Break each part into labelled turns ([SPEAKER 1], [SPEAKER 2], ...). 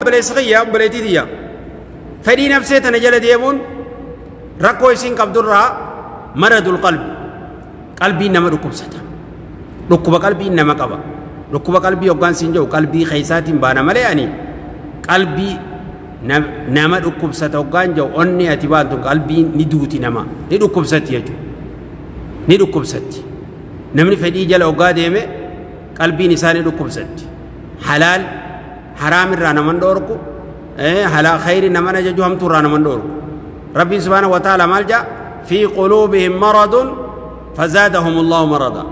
[SPEAKER 1] Obboleessi kiyya, obboleettii tiyya, fedhii nafsee tana jala deemuun rakkoo isiin qabdurraa maradul qalbi, qalbiin nama dhukkubsata. Dhukkuba qalbiin nama qaba. Dhukkuba qalbii hoggaan siin jedhu qalbii keessaatiin baana malee, ani qalbii nama dhukkubsata hoggaan jedhu onni ati baantu qalbiin ni duuti, nama ni dhukkubsatti jechuudha. Ni dhukkubsatti. Namni fedhii jala hoggaa deeme qalbiin isaa ni dhukkubsatti. Halaal haraam irraa naman dhoorku, halaa khayri naman ajaju, hamtuu irraa naman dhoorku. Rabbiin subhaanahu wa ta'ala maal jedha? في قلوبهم مرض فزادهم الله مرضا.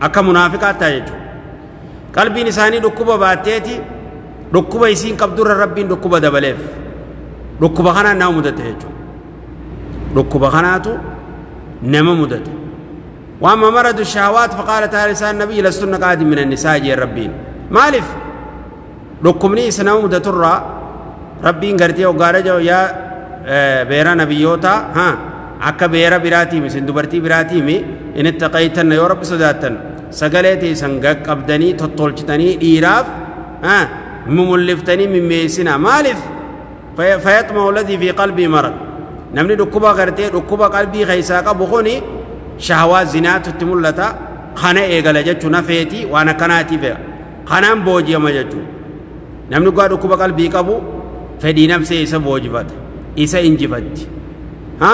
[SPEAKER 1] Akka munaafiqaa ta'a jechuudha. Qalbiin isaanii dhukkuba baatteeti, dhukkuba isiin qabdurra Rabbiin dhukkuba dabaleef. Dhukkuba kanaan nama mudate jechuudha. Dhukkuba kanaatu nama mudate. وأما مرض الشهوات فقال تعالى لسان النبي لستن كأحد من النساء جي ربين. Maaliif dhukkubni isa nama mudaturraa Rabbiin gartee hoggaara jiru yaa beera nabiyyoota ha akka beera biraatiimi, isin dubartii biraatiimi, إن اتقيتن, yoo Rabbi sodaattan, sagalee teessan gaqqabdanii tottolchitanii dhiiraaf ha mumulliftanii mimmeessina. Maaliif? فيطمع الذي في قلبه مرض. Namni dhukkuba gartee dhukkuba qalbii keessaa qabu kuni shahawaa zinaatu itti mul'ata, kana eegala jechuu nafeeti, waan akkanaatiif kanaan booji'ama jechuu. Namni gaa dhukkuba qalbii qabu fedhii nafsee isa boojifata, isa injifatti. Ha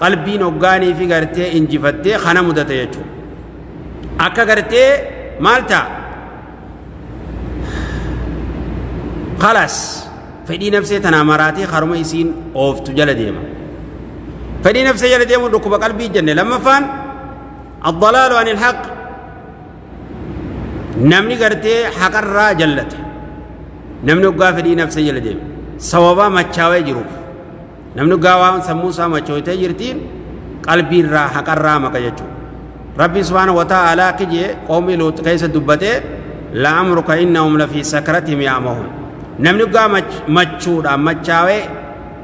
[SPEAKER 1] qalbiin hoggaanii fi gartee injifattee kana mudata jechuu. Akka gartee maal ta'a? خلاص fedhii nafsee tanaa maraatee haruma isiin ooftu jala deema. Fedhii nafsee jala deemuun dhukkuba qalbii jenne. Lammaffaan الضلال عن الحق. Namni gartee haqarraa jallate, namni hoggaa fedhii nafsee jala deema, sababaa machaawee jiruuf, namni hoggaa waan sammuu isaa machootee jirtiin qalbiirraa haqarraa maqa jechuudha. Rabbi subhaanahu wa ta'ala akka jee qoomii Luut keessa dubbatee: لعمرك إنهم لفي سكرتهم يعمهون. Namni hoggaa machuudhaan machaawee,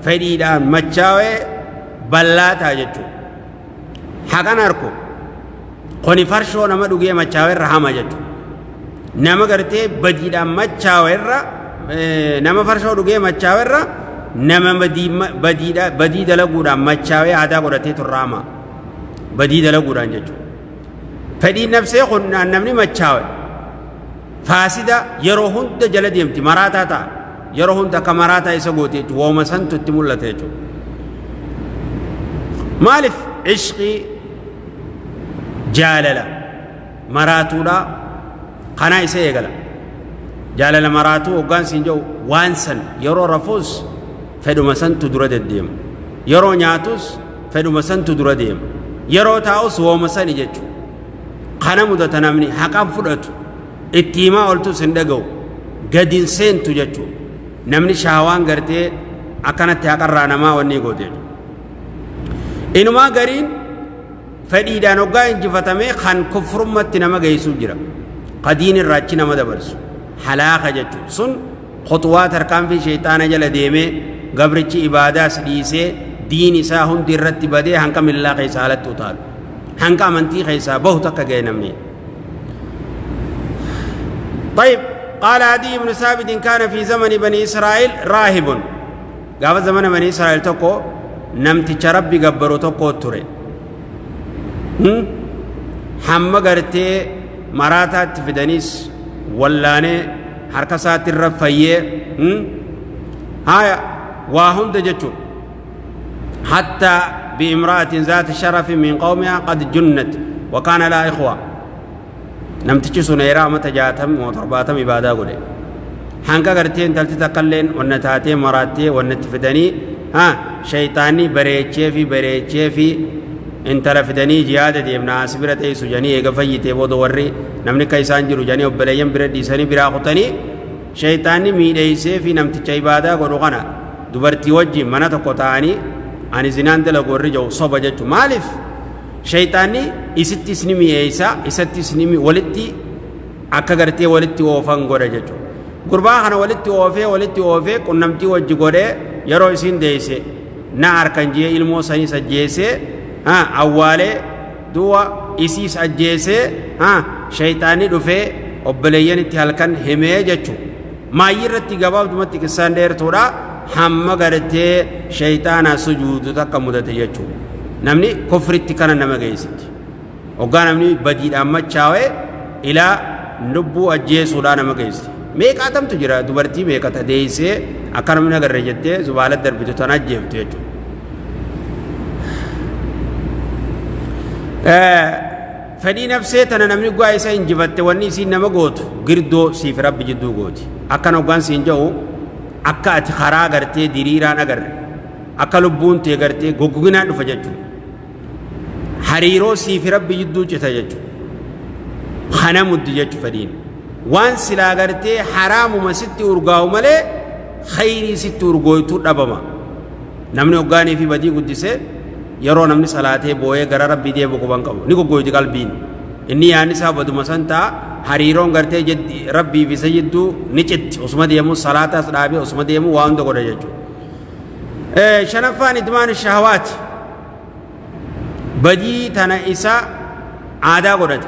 [SPEAKER 1] fedhiidhaan machaawee ballaa ta'a jechuudha. Haqan harku kuni farshoo nama dhugee machaawee irra hama jechuudha. Nama gartee badiidhaan machaawee irra, nama farshoo dhugee machaawee irra, nama badii dalaguudhaan machaawee aadaa godhatee turra hama, badii dalaguudhaan jechuudha. Fedhiin nafsee kun namni machaawe faasida yeroo hunda jala deemti, maraataa ta'a. Yeroo hunda akka maraataa isa goote jechuudha. Wooma santu itti mul'ata jechuudha. Maaliif? Ishqii, jaalala maraatuudha kanaa isa eegala. Jaalala maraatuu hoggaan siin jedhu, waan san yeroo rafuus fedhuma santu dura deddeema, yeroo nyaatus fedhuma santu dura deema, yeroo taa'us wooma sani jechuudha. Kana mudata namni haqaan fudhatu, itti himaa oltus hin dhaga'u, gadi hin seentu jechuudha. Namni shaawaan gartee akkanatti haqarraa namaa wanni goote jechuudha. Inumaa gariin fedhiidhaan hoggaa injifatamee kan kufrummatti nama geessu jira, qadiin irraa achi nama dabarsu, halaaka jechuudha. Sun khuxuwaa tarkaanfii sheexaana jala deemee gabrichi ibaadaas dhiisee, diin isaa hundi irratti badee, hanqa millaa keessaa alatti utaalu, hanqa amantii keessaa bahu takka ga'e namni. طيب، قال عدي بن ثابت: كان في زمن بني إسرائيل راهب. قال زمن بني إسرائيل تكو نمتش ربي قبرو تكو تري hamma gartee maraataatti fidanis wallaanee harka isaatti irra fayyee haya waa hunda jechuun, حتى بامرأة ذات شرف من قومها قد جنت وكان لها إخوة. Namtichi sun eeraa amata 60 70 ibaadaa godhe, hanga gartee intalti takkalleen wanna taatee maraattee wannatti fidanii, ha shayxaanni bareechee fi bareechee fi intala fidanii, jihaada deemna as bira teessu janii, eega fayyitee booda warri namni akka isaan jiru janii obboleeyyan bira dhiisanii biraa kutanii, shayxaanni miidheeysee fi namticha ibaadaa godhu kana dubartii wajjin mana tokko ta'anii, ani zinaan dalagu warri jedhu soba jechu. Maaliif? Shayxaanni isittis ni mi'eeysa, isattis ni walitti akka gartee walitti oofan godha jechuudha. Gurbaa kana walitti oofee, walitti oofee, qunnamtii wajji godhee, yeroo isiin deeyse na harkan jee ilmoo saniis ajjeesee awwaalee, du'a isiis ajjeesee, shayxaanni dhufee obboleeyyan itti halkan himee jechuudha. Maayyii irratti gabaabdumatti qissaan dheertuudha. Hamma gartee shayxaanaa sujuudu takka mudate jechuudha. Namni kufritti kana nama geessiti. Hoggaa namni badiidhaan machaa'e ilaa lubbuu ajjeesuudhaa nama geessi. Meeqaatamtu jira dubartii meeqa ta deessee akka namni agarre jettee zubaala darbitu tan ajjeeftu jechuudha. Fedhii nafsee tana namni hoggaa isa injifatte wanni isiin nama gootu girdoo siif rabbi jidduu gooti. Akkana hoggaan siin jedhu akka ati karaa gartee diriiraan agarre akka lubbuun tee gartee goggoginaan dhufa jechuudha. Hariiroo siif rabbi jidduu cita jechuudha. Kana muddi jechu fedhiin. Waan silaa gartee haraamuma sitti urgaa'u malee khayrii sitti urgooytu dhabama. Namni hoggaanii fi badii guddisee yeroo namni salaatee booyee gara rabbii deebi'u quban qabu. Ni goggooyti qalbiin. Inni yaadni isaa baduma san ta'a. Hariiroon gartee rabbii fi isa jidduu ni citti. Osuma deemu salaataas dhaabee osuma deemu waa hunda godha jechuudha. Shanaffaan idmaan shahawaati. Badii tana isa aadaa godhate.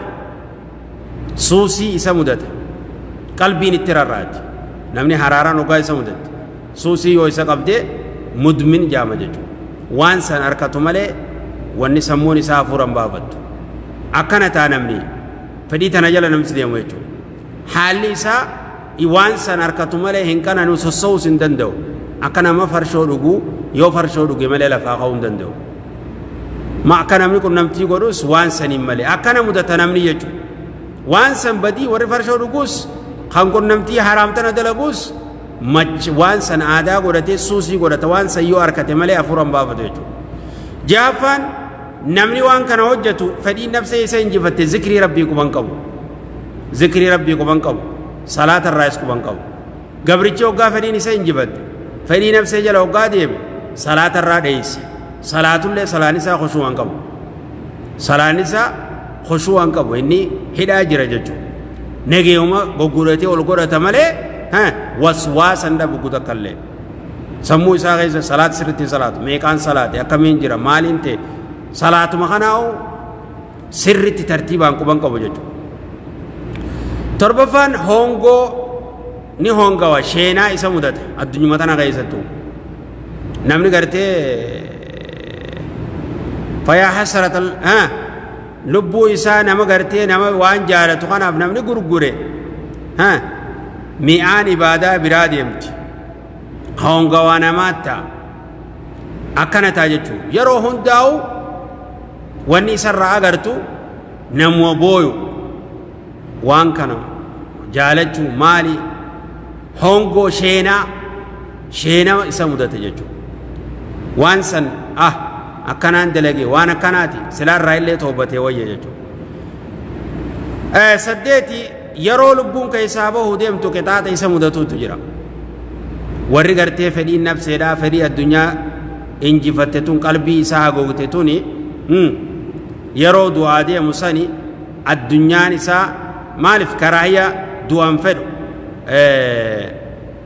[SPEAKER 1] Suusii isa mudate. Qalbiin itti rarraati. Namni haraaraan hoggaa isa mudate. Suusii yoo isa qabde mudmin jaama jechuudha. Waan san harkatu malee wanni sammuun isaa hafuura hin baafattu. Akkana ta'a namni fedhii tana jala namni deemu jechuudha. Haalli isaa waan san harkatu malee hin qanani'u sossa'uus hin danda'u. Akka nama farshoo dhuguu yoo farshoo dhuge malee lafaa ka'uu hin danda'u. Ma akka namni qunnamtii godhus waan saniin malee akkana mudata namni jechuudha. Waan san badii warri farshoo dhugus kan qunnamtii haraam tana dalagus waan san aadaa godhatee suusii godhata waan san yoo harkate malee hafuura hin baafatu jechuudha. Jaaffaan namni waan kana hojjetu fedhii nafsee isa injifatte zikrii rabbii quban qabu. Zikrii rabbii quban qabu. Salaata irraas quban qabu. Gabrichi hoggaa fedhiin isa injifatte fedhii nafsee jala hoggaa deeme salaata irraa dheeyse. Salaatullee salaan isaa khushuu'an qabu. Salaan isaa khushuu'an qabu inni hidhaa jira jechuudha. Nageeyuma goggodhatee ol godhata malee waswaasan dhabu gutakkallee. Sammuu isaa keessa salaata sirriitti hin salaatu. Meeqaan salaate akkamiin jira maaliin ta'e salaatuma kanaa'u sirriitti tartiibaan quban qabu jechuudha. Torbaffaan hongoo ni hongawa sheenaa isa mudata addunyuma tana keessattuu. Namni gartee fayaa hasarata lubbuu isaa nama gartee nama waan jaalatu kanaaf namni gurgure mi'aan ibaadaa biraa deemti. Hongawaa namaa ta'a. Akkana ta'a jechuudha. Yeroo hundaa'u wanni isarraa agartu namuma booyu waan kana jaalachuu maali hongoo sheenaa sheenaa isa mudate jechuudha. Waan san ah akkanaan dalage waan akkanaati silaarraa illee toobatee wayya jechuudha. Saddeeti yeroo lubbuun keessaa bahuu deemtu qixaaxa isa mudatuutu jira. Warri gartee fedhiin nafseedhaa fedhii addunyaa injifatte tun qalbii isaa hagoogte tuni yeroo du'aa deemu sani addunyaan isaa maaliif karaahiya du'an fedhu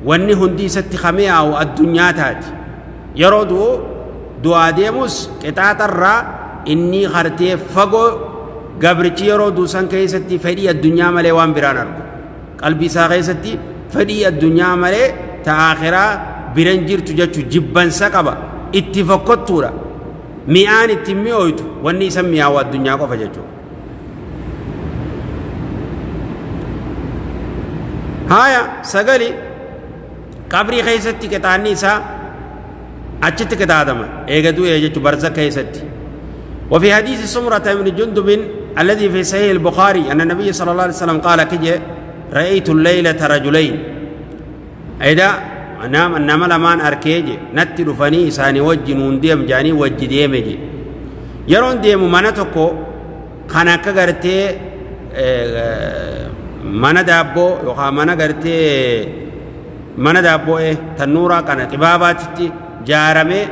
[SPEAKER 1] wanni hundi isatti kami'aawu addunyaa taati. Yeroo du'u du'aa deemus qixaaxarraa inni hartee fagoo gabrichi yeroo duusan keessatti fedhii addunyaa malee waan biraan argu. Qalbii isaa keessatti fedhii addunyaa malee ta akhiraa biran jirtu jechu jibbansa qaba. Itti fokkottuudha. Mi'aan itti mi'ooytu wanni isa mi'aawu addunyaa qofa jechuudha. Haaya sagali qabrii keessatti qixaanni isaa achitti qixaaxama eega du'ee jechuun barza keessatti. وفي حديث سمرة بن جندب الذي في صحيح البخاري أن النبي صلى الله عليه وسلم قال كجي رأيت الليلة رجلين إذا نام نما لمان أركيج نتي رفني إساني وجه نونديم جاني وجه ديمجي يرون ديم منتكو كان كغرتي mana daabboo yookaan mana gartee mana daabboo tannuuraa kana xibaabaatitti jaaramee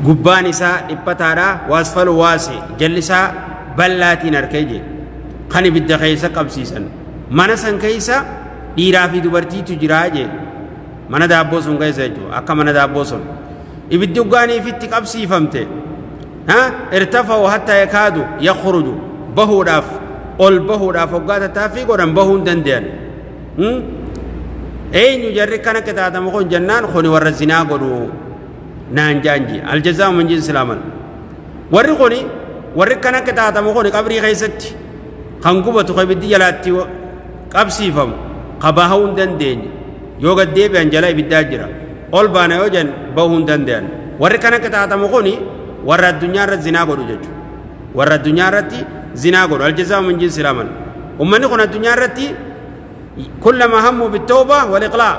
[SPEAKER 1] gubbaan isaa dhiphataadha waasfalu waase jalli isaa bal'aatiin harkee jee kan ibidda keessa qabsiisan mana san keessa dhiiraa fi dubartiitu jiraa jee mana daabboo sun keessa jechuudha akka mana daabboo sun ibiddi dhugaaniifitti qabsiifamte irtafa'u hatta yakaadu yakhruju bahuudhaaf ol bahuudhaaf hoggaa tattaaffii godhan bahuu hin danda'an. Eenyu jarri kana qixaaxamu kun jennaan, kuni warra zinaa godhu naan jaanji. Aljazaa'u min jinsil amal. Warri kuni, warri kana qixaaxamu kuni, qabrii keessatti kan gubatu, kan ibiddi jalaatti qabsiifamu, ka bahuu hin dandeenye, yoo gad deebi'an jala ibiddaa jira, ol baana yoo jedhan bahuu hin danda'an. Warri kana qixaaxamu kuni warra addunyaa irratti zinaa godhu jechuudha. Warra addunyaa irratti zinaa godhu. Aljazaa'u min jinsil amal. Ummanni kun addunyaa irratti kullama hammu bitawba wal iqlaa,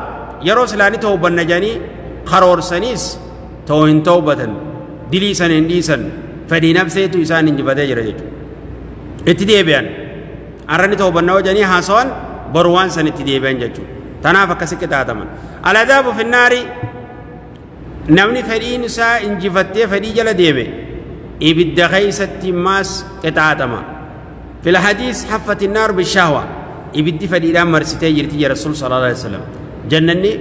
[SPEAKER 1] yeroo silaani tawbanna jedhanii karoorsaniis ta'u hin tawbatan, dilii san hin dhiisan, fedhii nafseetu isaan injifatee jira jechuudha. Itti deebi'an. Arrani tawbanna yoo jedhanii haasawan, boru waan san itti deebi'an jechuudha. Tanaaf akkasi qixaaxaman. Al-adaabu finnaari, namni fedhiin isaa injifattee fedhii jala deeme ibidda keessatti maas qixaaxama. Fil hadiis haffati naar bishahwa, ibiddi fedhiidhaan marsitee jirti jedha Rasuul sallallahu alaihi wasallam. Jannanni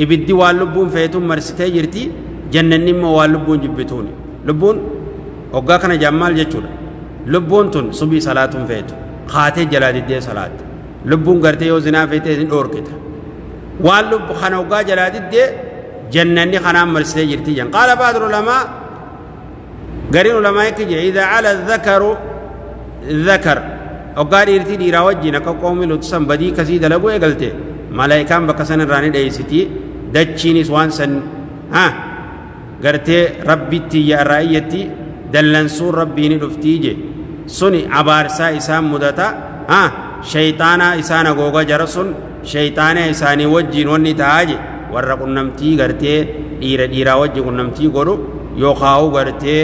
[SPEAKER 1] ibiddi waan lubbuun feetuun marsitee jirti, jannanni immoo waan lubbuun jibbituuni. Lubbuun hoggaa kana jaan maal jechuudha? Lubbuun tun subii salaatuun feetu kaatee jalaa diddee salaatte. Lubbuun gartee yoo zinaa feetee ni dhoorkita. Waan lubbu kana hoggaa jalaa diddee jannanni kanaan marsitee jirti jedhan. Qaala ba'dul ulamaa, gariin ulamaa akka jedhe, idhaa ala dhakaru dhakar, hoggaa dhiirtii dhiiraa wajjin akka qoomii lutu san badii kasii dalaguu eegalte, malaayikaan bakka san irraa ni dheeysiti, dachiinis waan san ha gartee rabbitti iyya irraa iyyatti, dallansuun rabbii ni dhuftii je. Suni abaarsaa isaan mudata. Ha shayxaanaa isaan hagooga, jara sun shayxaana isaanii wajjiin wanni ta'aa je. Warra qunnamtii gartee dhiira dhiiraa wajji qunnamtii godhu, yookaa'u gartee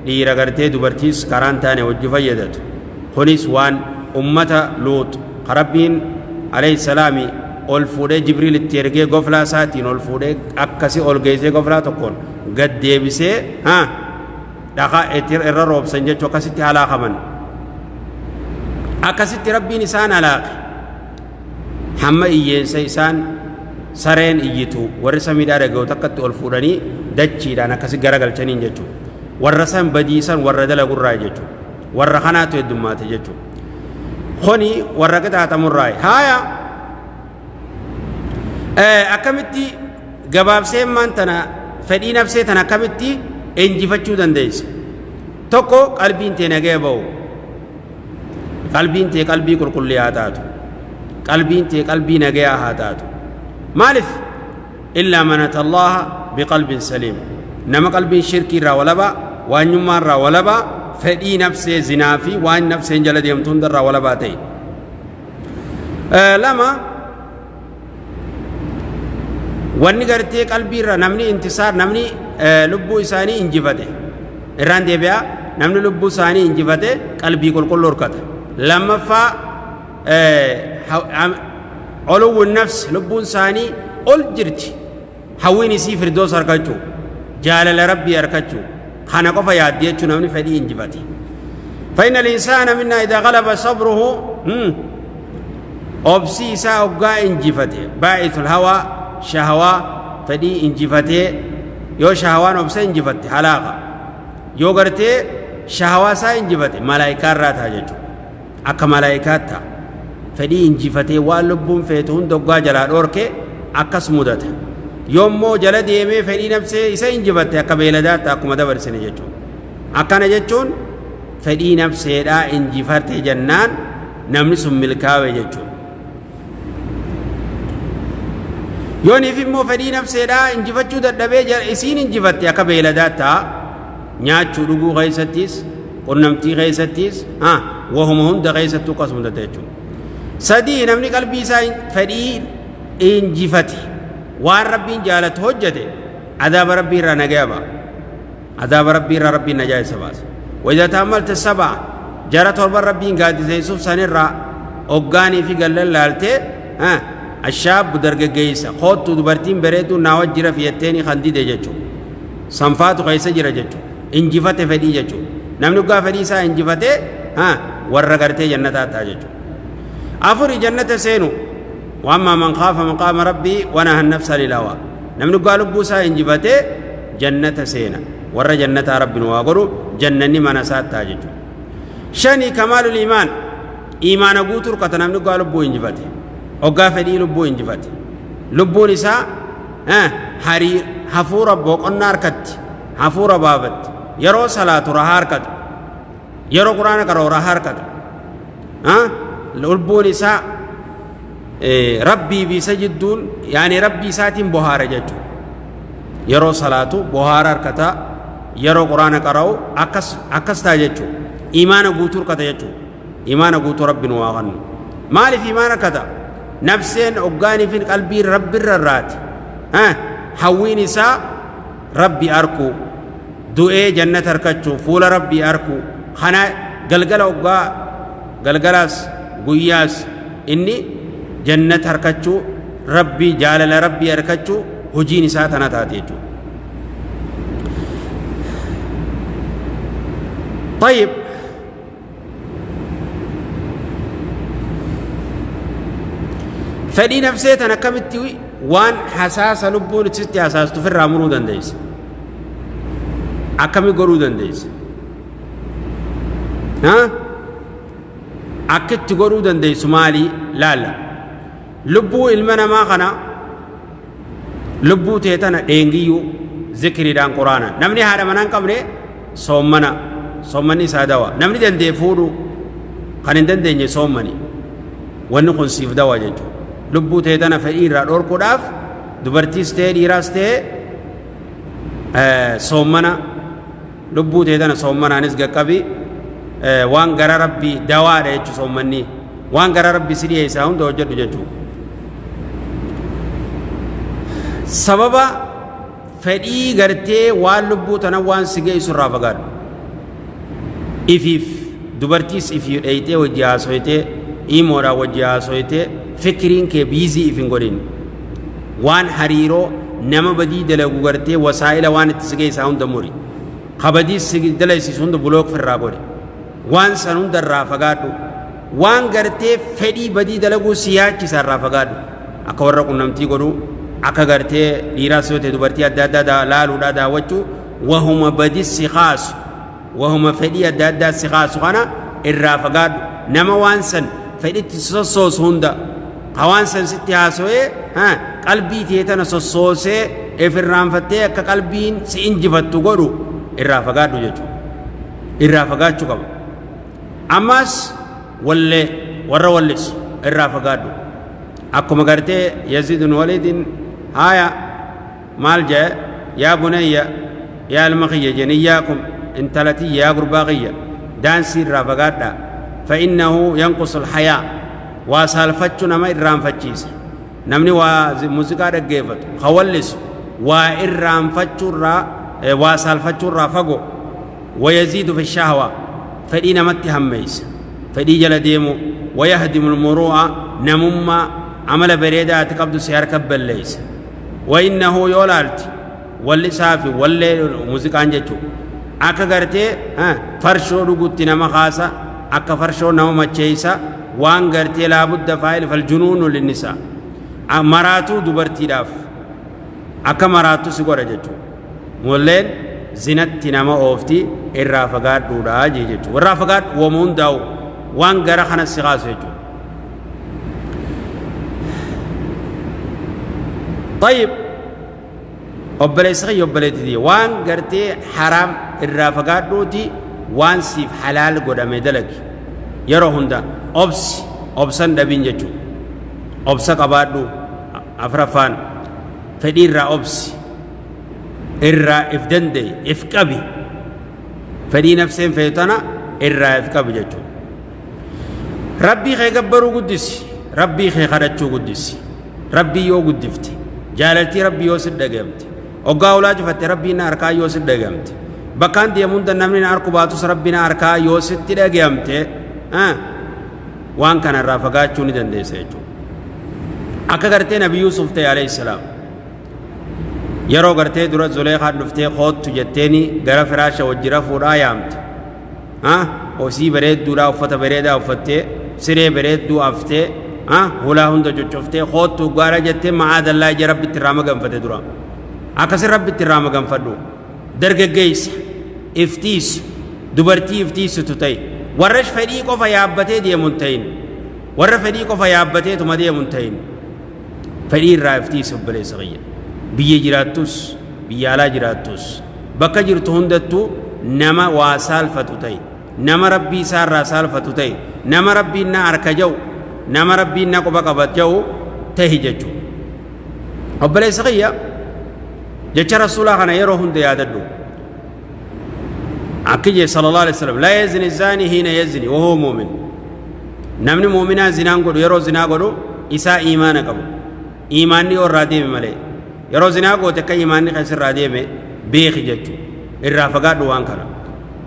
[SPEAKER 1] dhiira gartee dubartiis karaan taane wajji fayyadatu. Kunis waan ummata Luut rabbiin alayhi salaami ol fuudhee Jibriil itti ergee, goflaa isaatiin ol fuudhee akkasi ol geessee, goflaa tokkoon gad deebisee ha dhakaa irra roobsan jechuu. Akkasitti halaakaman, akkasitti rabbiin isaan halaake. Hamma iyyeensa isaan sareen iyyitu warri samiidhaa dhaga'u takkatti ol fuudhanii dachiidhaan akkasi garagalchaniin jechuudha. Warra san badiisan warra dalagurraa jechuudha. Warra kanaatu heddummaate jechuudha. Kuni warra qixaaxamurraa. Haaya, akkamitti gabaabsee maan tana fedhii nafsee tana akkamitti injifachuu dandeessa? Tokko, qalbiin tee nagaya ba'u. Qalbiin tee qalbii qulqullii haa taatu. Qalbiin tee qalbii nagayaa haa taatu. Maaliif? Illaa man ata Allaha biqalbin saliim. Nama qalbiin shirkii irraa walabaa, waanyummaa irraa walabaa, fedhii nafsee zinaa fi waan nafseen jala deemtu hunda irraa walabaa ta'e. Lama, wanni gartee qalbii irra namni intisaar, namni lubbuu isaanii injifate, irraan deebi'a, namni lubbuu isaanii injifate qalbii qulqulluu horkata. Lammaffaa, uluwwu nafs, lubbuun isaanii ol jirti, hawwiin isii firdoos harkachuu, jaalala rabbii harkachuu kana qofa yaaddi jechuu namni fedhii injifate. فإن الإنسان منا إذا غلب صبره، obsi isaa hoggaa injifate, باعث الهوى, shahawaa fedhii injifatee, yoo shahawaan obsa injifatte halaaqa, yoo gartee shahawaa isaa injifate malaayikaa irraa ta'a jechuudha. Akka malaayikaa ta'a. Fedhii injifatee waan lubbuun feetu hunda hoggaa jalaa dhoorke akkas mudata. Yoommoo jala deemee fedhii nafsee isa injifatte akka beeladaa ta'a, akkuma dabarsine jechuudha. Akkana jechuun fedhii nafseedhaa injifate jennaan namni sun milkaawe jechuudha. Yooniif immoo fedhii nafseedhaa injifachuu dadhabee isiin injifatte akka beeladaa ta'a. Nyaachuu dhuguu keessattis, qunnamtii keessattis, wahuma hunda keessattuu akkasuma mudata jechuudha. Sadii, namni qalbii isaa fedhii injifate waan rabbiin jaalatu hojjete adaaba rabbii irraa nagaya ba'a. Adaaba rabbii irraa rabbiin najaa isa baasa. وإذا تأملت السبع, jara torban rabbiin gaaddiseessuuf sanirraa hoggaanii fi gallan laaltee, الشاب dargaggeessa, koottu dubartiin bareedduu naa wajjira fiyatteeni kan dide jechuudha. Sanfaatu keessa jira jechuudha. Injifate fedhii jechuudha. Namni dhugaa fedhii isaa injifate warra gartee jannataa ta'a jechuudha. Afuri, jannata seenu. وأما من خاف مقام ربه ونهى النفس عن الهوى, namni dhugaa lubbuu isaa injifate jannata seena. Warra jannataa rabbiin waa godhu, jannanni mana isaa ta'a jechuudha. Shani, كمال الإيمان, iimaana guutuu hirkata namni dhugaa lubbuu injifate. Hoggaa fedhii lubbuu injifate. Lubbuun isaa harii hafuura boqonnaa harkatti, hafuura baafatti. Yeroo salaatu rahaa harkata. Yeroo Quraana qara'u rahaa harkata. Lubbuun isaa Rabbii fi isa jidduun yaani Rabbii isaatiin bohaara jechuudha. Yeroo salaatu bohaara harkata, yeroo Quraana qara'u akkas akkas ta'a jechuudha. Imaana guutuu harkata jechuudha. Imaana guutuu Rabbi nu haa kennu. Maaliif imaana harkata? Nafseen hoggaanii fi qalbiin Rabbi irra raati. Hawwiin isaa Rabbi arkuu, du'ee jannata harkachuu, fuula Rabbii arkuu. Kana galgala hoggaa galgalaas guyyaas inni jannata harkachuu, Rabbii jaalala Rabbii harkachuu hojiin isaa tana taate jechuudha. طيب Fedhii nafsee tan akkamitti waan hasaasa lubbuun sitti hasaastu ofirraa muruu dandeessa? Akkami godhuu dandeessa? Akka itti godhuu dandeessu maali? Laalla. Lubbuu ilma namaa kana lubbuu tee tana dheengiyyuu zikriidhaan quraana. Namni haadha manaa hin qabne soommana. Soommanni isaa dawa. Namni danda'e fuudhuu kan hin dandeenye soommani. Wanni kun siif dawa jechuudha. Lubbuu tee tana fedhii irraa dhorkuudhaaf dubartiis ta'e dhiiraas ta'e soommana lubbuu tee tana soommanaanis qaqqabi waan gara rabbii dawaadha jechuudha soommanni. Waan gara rabbi si dhiyeessaa hunda hojjedhu jechuudha. Sababa fedhii gartee waan lubbuu tana waan si geessu irraa fagaadhu. Ifiif dubartiis ifii dheeyxee wajji haasoytee imoodhaan wajji haasoytee fikiriin kee biizii if hin godhin. Waan hariiroo nama badii dalagu gartee wasaa'ila waan itti si geessaa hunda muri. Ka badii si dalaysiisu hunda bulook firraa godhi. Waan san hunda irraa fagaadhu. Waan gartee fedhii badii dalaguu si yaachisa irraa fagaadhu. Akka warra qunnamtii godhuu, akka gartee dhiiraas yoo ta'e dubartii adda addaa laaluudhaa daawwachuu, wahuma badii si kaasu, wahuma fedhii adda addaa si kaasu kana irraa fagaadhu. Nama waan san fedhitti si sossoosu hunda, ka waan san sitti haasawee qalbii tee tana sossoosee if irraanfattee akka qalbiin si injifattu godhu irraa fagaadhu jechuudha. Irraa fagaachuu qaba. Ammas wallee warra wallisu irraa fagaadhu. Akkuma gartee Yaziid bin Waliidin haaya maal jee yaa bunayya yaa ilma kiyya jeen iyyaakum intala tiyya yaa gurbaa kiyya daansii irraa fagaadhaa fa'innahu yanqusul hayaa waa saalfachuu nama irraanfachiisa. Namni waa muuziqaa dhaggeeffatu ka wallisu waa irraanfachuu irraa waa saalfachuu irraa fagoo. ويزيد في الشهوة فدي نمت هميس فدي جل ديمو ويهدم المروءة نمما عمل بريدة تقبض سيار كبل ليس وإنه يولالت واللي سافي واللي موسيقى انجتو أكا غرتي فرشو رغوتي نما خاصة أكا فرشو نما مچيسا وان غرتي لابد فاعل فالجنون للنساء مراتو دبرتي داف أكا مراتو سيغورة جتو مولين zinatti nama oofti irraa fagaadhuudha jee jechuudha. Irraa fagaadhu wama hundaa'u waan gara kana si kaasu jechuudha. طيب obboleessa kiyya obboleettii waan gartee haraam irraa fagaadhuuti waan siif halaal godhame dalagi yeroo hunda obsi obsan dhabin jechuudha. Obsa qabaadhu afraffaan fedhii irraa obsi. Irraa if danda'e if qabi fedhii nafseen feetu tana irraa if qabi jechuudha. Rabbii kee gabbaruu guddisi, rabbii kee kadhachuu guddisi. Rabbii yoo guddifte, jaalaltii rabbii yoo si dhagamte, hoggaa ulaa cufatte rabbiin na harkaa yoo si dhagamte, bakkaan deemu hunda namni na harku baatus rabbi na harkaa yoo sitti dhagamte, waan kana irraa fagaachuu ni dandeessa jechuudha. Akka gartee Nabi Yuusuf ta'e alayhi salaam. Yeroo gartee dura Zuleekaan dhuftee koottu jetteeni gara firaasha wajji rafuudhaa yaamte. Osii bareedduudhaa uffata bareedaa uffattee siree bareedduu aftee hulaa hunda coccooftee koottu gaara jettee ma'aadallaa ija rabbitti irraa maganfate dura. Akkasi rabbitti irraa maganfadhu. Dargaggeessa iftiisu dubartii iftiisutu ta'e warra fedhii qofa yaabbatee deemu hin ta'in. Warra fedhii qofa yaabbateetuma deemu hin ta'in. Fedhii irraa iftiisi obboleessa kiyya. Biyya jiraattus, biyya alaa jiraattus, bakka jirtu hundattuu nama waa saalfatu ta'i. Nama Rabbii isaa irraa saalfatu ta'i. Nama Rabbiin na arka ja'u, nama Rabbiin na quba qaba ja'u tahi jechuudha. Obboleessa kiyya, jecha Rasuulaa kana yeroo hunda yaadadhu. Akki jee sallallahu alaihi wasallam, laa yazni zaani hiina yazni wa huwa mu'min. Namni mu'minaa zinaan godhu yeroo zinaa godhu isaa iimaana qabu. Iimaanni yoo irraa deeme malee. Yeroo zinaa goote akka iimaanni keessa irraa deeme beeki jechuudha. Irraa fagaadhu waan kana.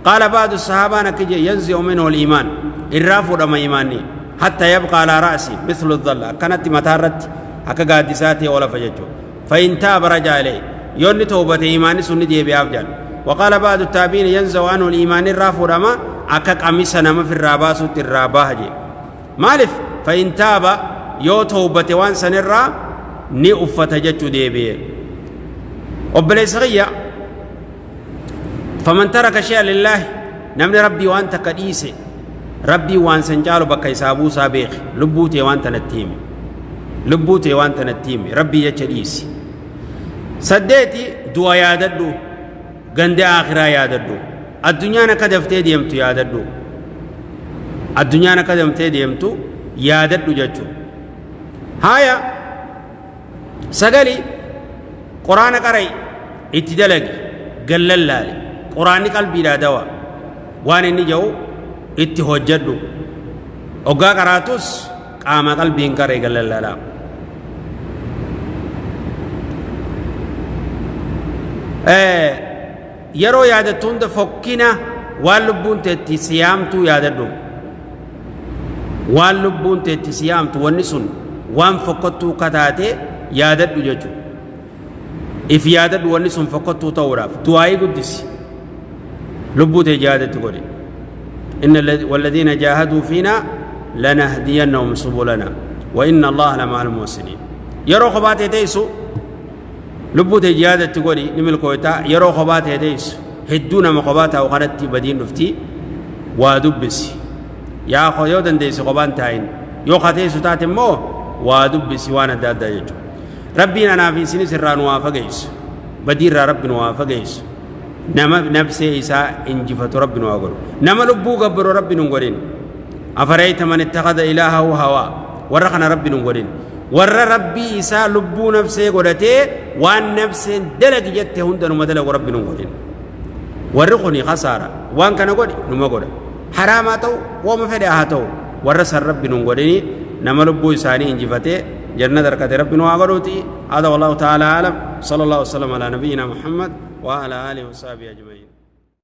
[SPEAKER 1] Qaala ba'du sahaabaan akki jee yanzi'u minhu al-iimaan. Irraa fuudhama iimaanni. Hatta yabqa alaa ra'si mithlu dhalla. Akkanatti mataa irratti akka gaaddisaa ta'e olafa jechuudha. فإن تاب رجع إليه يوني توبة إيمان سني دي بياف جان. وقال بعض التابعين ينزع عنه الإيمان الرافو رما أكا قميص نما في الرابا سوت الرابا جي مالف. فإن تاب يو توبة وان سنرا ني أفت جتشو دي بي وبليس غيا. فمن ترك شيئا لله نمن ربي وانت كديسي ربي وان سنجالو بكا يسابو سابيخ لبوتي وانت نتيمي lubbuu tee waan tanatti himi rabbii jecha dhiisi. Saddeeti, du'a yaadadhu, ganda aakhiraa yaadadhu, addunyaan akka daftee deemtu yaadadhu, addunyaan akka daftee deemtu yaadadhu jechuudha. Haaya, sagali, quraana qara'i, itti dalagi, gallallaali. Quraanni qalbiidhaa dawa waan inni jedhu itti hojjedhu. Oggaa qaraatus qaama qalbiin qaree gallallaalaa. Yeroo yaadattu hunda fokkina waan lubbuun teetti siyaamtuu yaadadhu. Waan lubbuun teetti siyaamtu wanni sun waan fokkottuu akka taate yaadadhu jechuudha. If yaadadhu wanni sun fokkottuu ta'uudhaaf du'aayii guddisi. Lubbuu tee jihaadatti godhi. إن والذين جاهدوا فينا لنهدينهم سبلنا وإن الله لمع المحسنين. yeroo kophaa tee teessu lubbuu tee jihaadatti godhi ni milkooyta. Yeroo kophaa tee teessu hedduu nama kophaa taa'u kanatti badiin dhufti, waa dubbisi. Yaa yoo dandeesse kophaan taa'in, yoo ka teessu taate immoo waa dubbisi waan adda addaa jechuudha. Rabbiin anaa fi isinis irraa nu haa fageessu. Badii irraa Rabbi nu haa fageessu. Nama nafsee isaa injifatu Rabbi nu haa godhu. Nama lubbuu gabbaru Rabbi nu hin godhin. Afarayta man ittakhadha ilaahahu hawaa. Warra kana Rabbi nu hin godhin. Warra Rabbii isaa lubbuu nafsee godhatee waan nafseen dalagi jette hunda numa dalagu Rabbi nu hin godhin. Warri kuni kasaara. Waan kana godhi numa godha. Haraamaa ta'u wooma fedhe haa ta'u warra san Rabbi nu hin godhini. Nama lubbuu isaanii injifatee jannata harkate Rabbi nu haa godhuuti. هذا والله تعالى أعلم. صلى الله وسلم على نبينا محمد وعلى آله وصحبه أجمعين.